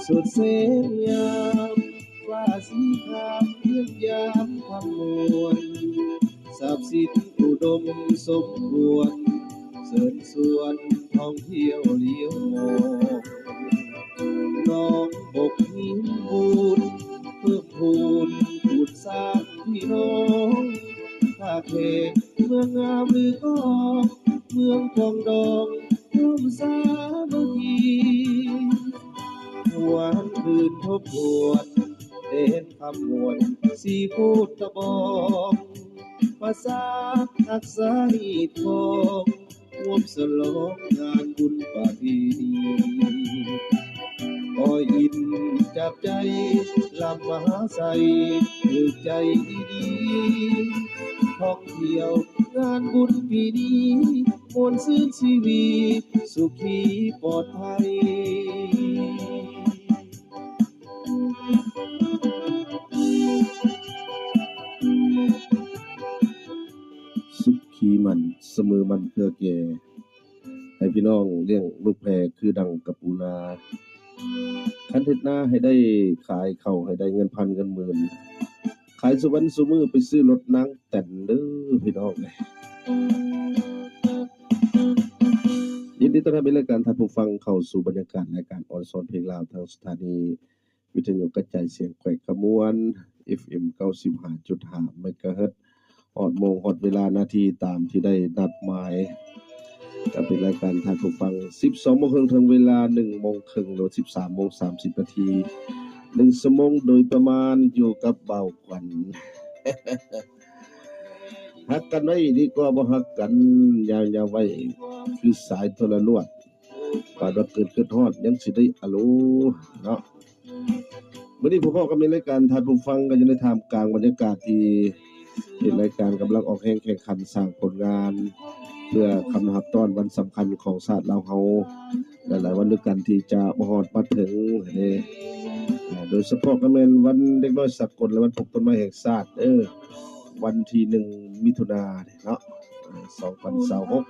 ສົດແສງງາມ ຟ້າສີຄາມ ເມືອງຍາມຄຳມ່ວນ ຊັບສິນອຸດົມສົມຄວນ ເຊີນຊວນທ່ອງທ່ຽວຫຼຽວມອງ ໜອງບົກຫີນບູນ ເພີ່ມພູນປູນສ້າງພີ່ນ້ອງ ທ່າແຂກເມືອງງາມລືກອງ ເມືອງປອງດອງ ຮ່ວມສາມັກຄີ ຫວານຄືນທົບທວນ ແດນຄຳມ່ວນສີໂຄດຕະບອງ ພາສາຮັກສາຮີດຄອງ ຮ່ວມສະຫຼອງງານບຸນປະເພນີ ອ້ອຍອິນຈັບໃຈ ລຳມະຫາໄຊ ຖືກໃຈດີໆ ທ່ອງທ່ຽວງານບຸນປີນີ້ ມ່ວນຊື່ນຊີວີ ສຸຂີປອດໄພ. ສຸຂີໝັ້ນ ສະເໝີໝັ້ນເຄືອແກ່ ໃຫ້ພີ່ນ້ອງລ້ຽງລູກແພຄືດັ່ງກະປູນາ ຄັນເຮັດນາໃຫ້ໄດ້ຂາຍເຂົ້າ ໃຫ້ໄດ້ເງິນພັນເງິນໝື່ນ ຂາຍສູ່ວັນສູ່ມື້ ໄປຊື້ລົດນາງແຕນເດີພີ່ນ້ອງ. ຍິນດີຕ້ອນຮັບໃນລາຍການທ່ານຜູ້ຟັງເຂົ້າສູ່ບັນຍາກາດລາຍການອອນຊອນເພງລາວ ທາງສະຖານີ ວິທະຍຸກະຈາຍສຽງແຂວງຄຳມ່ວນ ເອັຟເອັມ ເກົ້າສິບຫ້າຈຸດຫ້າ ເມກາເຮີດ ຮອດໂມງຮອດເວລານາທີຕາມທີ່ໄດ້ນັດໝາຍ ກໍເປັນລາຍການທ່ານຜູ້ຟັງ ສິບສອງໂມງເຄິ່ງເຖິງເວລາໜຶ່ງໂມງເຄິ່ງ ຫຼື ສິບສາມໂມງສາມສິບນາທີ ໜຶ່ງຊົ່ວໂມງໂດຍປະມານ ຢູ່ກັບບ່າວຂວັນ ຮັກກັນໄວ້ດີກວ່າບໍ່ຮັກກັນ ຍາວໆໄວ້ຄືສາຍໂທລະລວດ ປານວ່າເກີດຄິດຮອດຍັງຊິໄດ້ອາໂລເນາະ. ມື້ນີ້ພົບກັນໃນລາຍການທ່ານຜູ້ຟັງ ກໍຢູ່ໃນທ່າມກາງບັນຍາກາດທີ່ເຮັດລາຍການກຳລັງອອກແຮງແຂ່ງຂັນສ້າງຜົນງານ ເພື່ອຄຳຮັບຕ້ອນວັນສຳຄັນຂອງຊາດລາວເຮົາ ຫຼາຍໆວັນດ້ວຍກັນທີ່ຈະມາຮອດມາເຖິງເດ້ ໂດຍສະເພາະກໍແມ່ນວັນເດັກນ້ອຍສາກົນ ແລະ ວັນປູກຕົ້ນໄມ້ແຫ່ງຊາດເດີ້ ວັນທີໜຶ່ງ ມິຖຸນາເນາະ ສອງພັນຊາວຫົກ.